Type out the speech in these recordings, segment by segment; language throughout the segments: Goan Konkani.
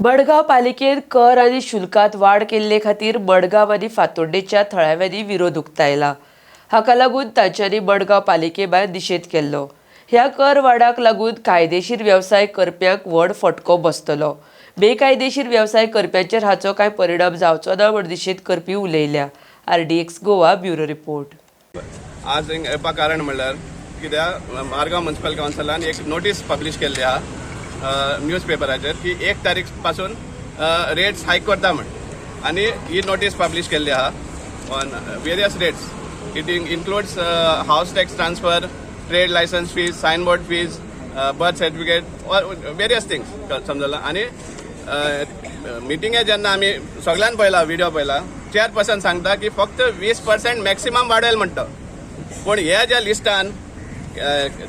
मडगांव पालिकेन कर आनी शुल्कांत वाड केल्ले खातीर मडगांव आनी फातोड्डेच्या थळाव्यांनी विरोध उक्तायला. हाका लागून तांच्यांनी मडगांव पालिके भायर निशेध केल्लो. ह्या कर वाडाक लागून कायदेशीर वेवसाय करप्यांक व्हड फटको बसतलो. बेकायदेशीर वेवसाय करप्यांचेर हाचो कांय परिणाम जावचो ना म्हूण निशेध करपी उलयल्या. RDX Goa, bureau report. आज हिंग येवपा कारण म्हणल्यार कित्याक, मारगांव म्युन्सिपल कावन्सिलान एक नोटीस पब्लीश केल्ली आहा न्यूज पेपराचेर की 1 तारीख पासून रेट्स हायक करता म्हण. आनी ही नोटीस पब्लीश केल्ली आहा on various rates. It includes house tax transfer, trade licence fees, signboard fees, birth certificate or various things, समजला. आनी मिटिंगे जेन्ना आमी सगळ्यान पळयला, व्हिडिओ पळयला, चेअरपर्सन सांगता की फक्त 20% मॅक्सिमम वाडयल म्हणटा. पूण ह्या ज्या लिस्टान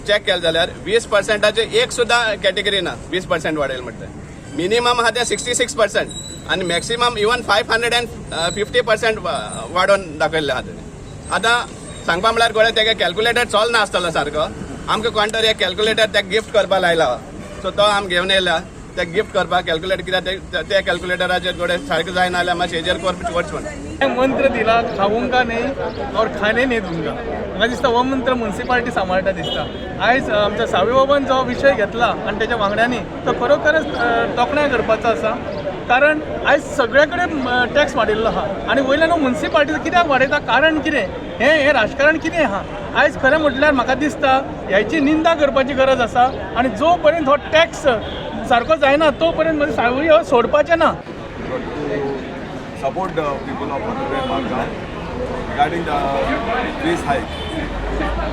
चॅक केलें जाल्यार 20 पर्संटाचे एक सुद्दां कॅटेगरी ना. 20% वाडयल म्हणटा, मिनिमम आहा ते 66% आनी maximum even 550% वाडोवन दाखयल्लें आहा तेणी. आतां सांगपा म्हळ्यार गोळे तेगे कॅल्क्युलेटर चलना आसतलो सारको. आमकां कोण तरी एक कॅल्क्युलेटर तेका गिफ्ट करपा लायला, सो तो आमी घेवन येयला तेका गिफ्ट करपाक कॅल्क्युलेटर, कित्याक त्या कॅल्क्युलेटराचेर गोडे सारकें जायना जाल्यार मातशें हेजेर करचें म्हण. मंत्र दिला, "खाऊंगा नहीं और खाने नहीं दूंगा". म्हाका दिसता हो मंत्र मुन्सिपालिटी सांबाळटा दिसता. आयज आमच्या साविबाबान जो विशय घेतला आनी तेच्या वांगड्यांनी, तो खरोखरच तोखणाय करपाचो आसा, कारण आयज सगळे कडेन टॅक्स वाडिल्लो आहा आनी वयल्यान हो मुन्सिपालिटी कित्याक वाडयता, कारण कितें, हें हें राजकारण कितें आहा? आयज खरें म्हटल्यार म्हाका दिसता ह्याची निंदा करपाची गरज आसा आनी जो पर्यंत हो टॅक्स सारको जायना तो पर्यंत म्हणजे सावय हो सोडपाचें ना. To support the people of Fatorda and Margao regarding the fees hike.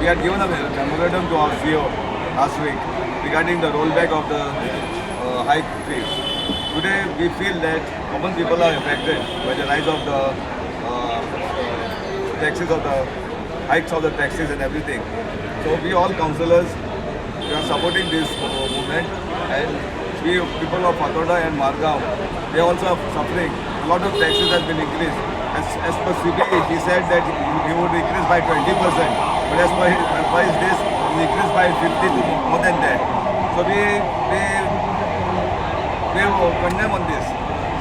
We had given a memorandum to our CEO last week regarding the rollback of the hike fees. Today we feel that common people are affected by the rise of the taxes of the hikes of the taxes and everything. So we all councillors, we are supporting this movement, and we people of Fatorda and Margao, they also are suffering. A lot of taxes has been increased. As per CB, he said that he would increase by 20%, but as per his advice, this is increased by 50 to more than that. So we condemn on this.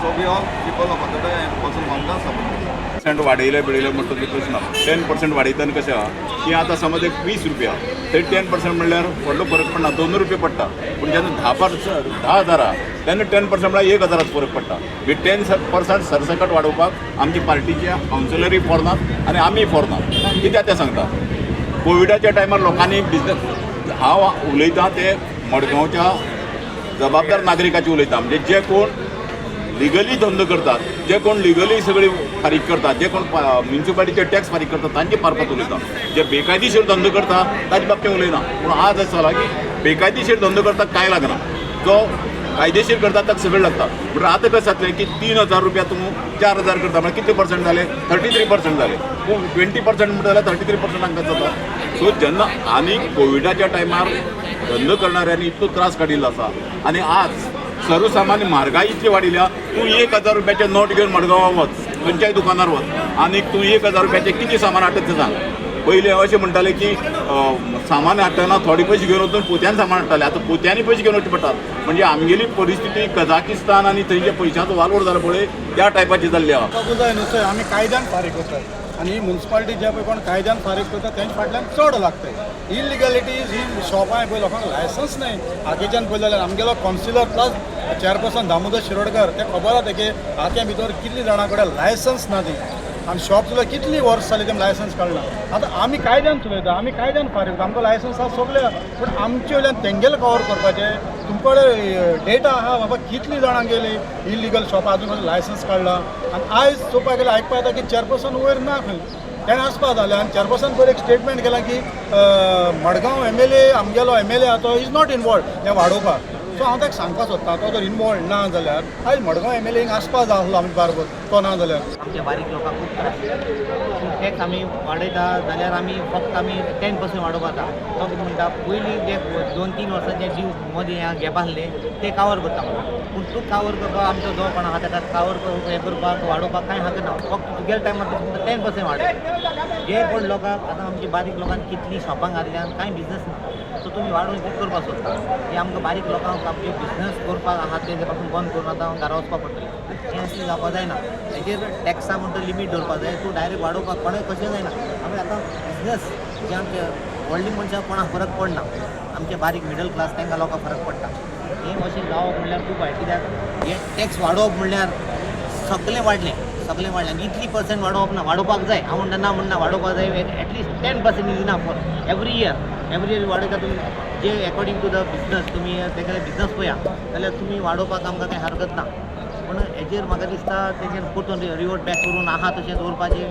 So we all people of Fatorda and also Margao support this. Percent वाडयले बिडयले म्हणटा ते प्रश्न. 10% वाडयतना कशें आहा की आतां समज एक 20 रुपया, थंय 10% म्हणल्यार व्हडलो फरक पडना, 2 रुपया पडटा. पूण जेन्ना 10%, 10,000 आहा तेन्ना 10% म्हणल्यार 1000च फरक पडटा. म्हणजे 10% सरसकट वाडोवपाक आमची पार्टीचे कावन्सिलरूय फॉर नात आनी आमी फॉर नात. कित्याक तें सांगता, कोविडाच्या टायमार लोकांनी बिजनस, हांव उलयतां ते मडगांवच्या जबाबदार नागरिकाची उलयता, म्हणजे जे कोण लिगली धंदो करतात, जे कोण लिगली सगळी फारीक करतात, जे कोण म्युन्सिपालिटीचे टॅक्स फारीक करतात, तांचे मार्फत उलयता. जे बेकायदेशीर धंदो करता ताचे बाबतींत उलयना. पूण आज अशें जाला की बेकायदेशीर धंदो करता कांय लागना, जो कायदेशीर करता ताका सगळें लागता. म्हणटा आतां कशें जातलें की 3000 रुपया तूं 4000 करता म्हळ्यार कितले पर्संट जाले? 33% जाले. पूण 20% म्हणटा जाल्यार 33% हांकां जाता. सो जेन्ना आनी कोविडाच्या टायमार धंदो करणाऱ्यांनी इतलो त्रास काडिल्लो आसा आनी आज सर्वसामान्य म्हारगाय इतली वाडिल्ल्या, तूं 1000 रुपयाचे नोट घेवन मडगांवां वच, खंयच्याय दुकानार वच आनी तूं 1000 रुपयाचें कितें सामान हाडटा तें सांग. पयलीं अशें म्हणटाले की सामान हाडटना थोडे पयशे घेवन वचून पोत्यान सामान हाडटाले, आतां पोत्यांनी पयशे घेवन वचचे पडटात. म्हणजे आमगेली परिस्थिती कझाकिस्तान आनी थंयचे पयशांचो वालोर जाला पळय, त्या टायपाची जाल्ली आहा. जाय न्हू सर, आमी कायद्यान फारीक करतात आनी ही मुन्सिपालिटी जे पळय कोण कायद्यान फारीक करता तेंच्या फाटल्यान चड लागता. इलिगॅलिटीज ही शॉपां पळय, लोकांक लायसन्स न्हय. आगेच्यान पळयलें जाल्यार आमगेलो councillor plus chairperson Damodar Shirodkar ते खबर आसा की आख्या भितर कितली जाणां कडेन लायसन्स ना ती आनी शॉप सुद्दां कितली वर्स जाली तेमी लायसन्स काडला. आतां आमी कायद्यान चलयता, आमी कायद्यान फारीक करता, आमकां लायसन्स आसा सगळें आसा, पूण आमचे वयल्यान तेंगेले कवर करपाचें. तुमकडे डेटा आहा बाबा कितली जाणां गेली इलिगल शॉपां अजून लायसन्स काडला? आनी आयज चोवपाक गेल्यार आयकपा येता की चेअरपर्सन वयर ना खंय, तेणें आसपा जालें. आनी चेअरपर्सन पयर एक स्टेटमेंट केलां की मडगांव एमएलए, आमगेलो एमएलए आहा तो is not involve हें वाडोवपाक. सो हांव ताका सांगपाक सोदता, तो जर इनवॉल्व ना जाल्यार आयज मडगांव एमएलए हिंग आसपा जाय आसलो आमच्या बारबर, तो ना जाल्यार आमच्या बारीक लोकांक खूब त्रास. पूण टॅक्स आमी वाडयता जाल्यार आमी फक्त आमी 10% वाडोवपा जाता. तो कितें म्हणटा, पयलीं जे 2-3 वर्सां जे ड्यू मदीं गॅप आसले ते कावर करता म्हणून. पूण तूं कावर करपाक आमचो जो कोण आहा ताका कावर हें करपाक वाडोवपाक कांय हक ना. फक्त तुगेल्या टायमार तूं फक्त 10% वाडय. जे कोण लोकांक आतां आमची बारीक लोकांक कितलीं शॉपां घातल्यान कांय बिजनस ना. सो तुमी वाडोवन कितें करपाक सोदता? हे आमकां बारीक लोकांक आमचे बिजनस करपाक आहा ते पासून बंद करून आतां घरा वचपाक पडटलें. हें अशें जावपाक जायना. हेजेर टॅक्सा म्हणटा लिमीट दवरपाक जाय. तूं डायरेक्ट वाडोवपाक कोणें कशें जायना. आमी आतां बिजनस जे आमचे व्हडली मनशां कोणाक फरक पडना, आमचे बारीक मिडल क्लास तांकां लोकांक फरक पडटा. हें अशें जावप म्हणल्यार खूब वायट, कित्याक हें टॅक्स वाडोवप म्हणल्यार सगळें वाडलें, सगळें वाडलें. आनी इतली पर्संट वाडोवप ना, वाडोवपाक जाय हांव म्हणटा, ना म्हणना, वाडोवपाक जाय. At least 10% is enough for every year. Every year वाडयता तुमी जे एकोर्डिंग टू the business, तुमी तेगेले बिजनस पळया जाल्यार तुमी वाडोवपाक आमकां कांय हरकत ना. पूण हेजेर म्हाका दिसता तेजेर परतून रिवर्ट बॅक करून आहा तशें दवरपाचें.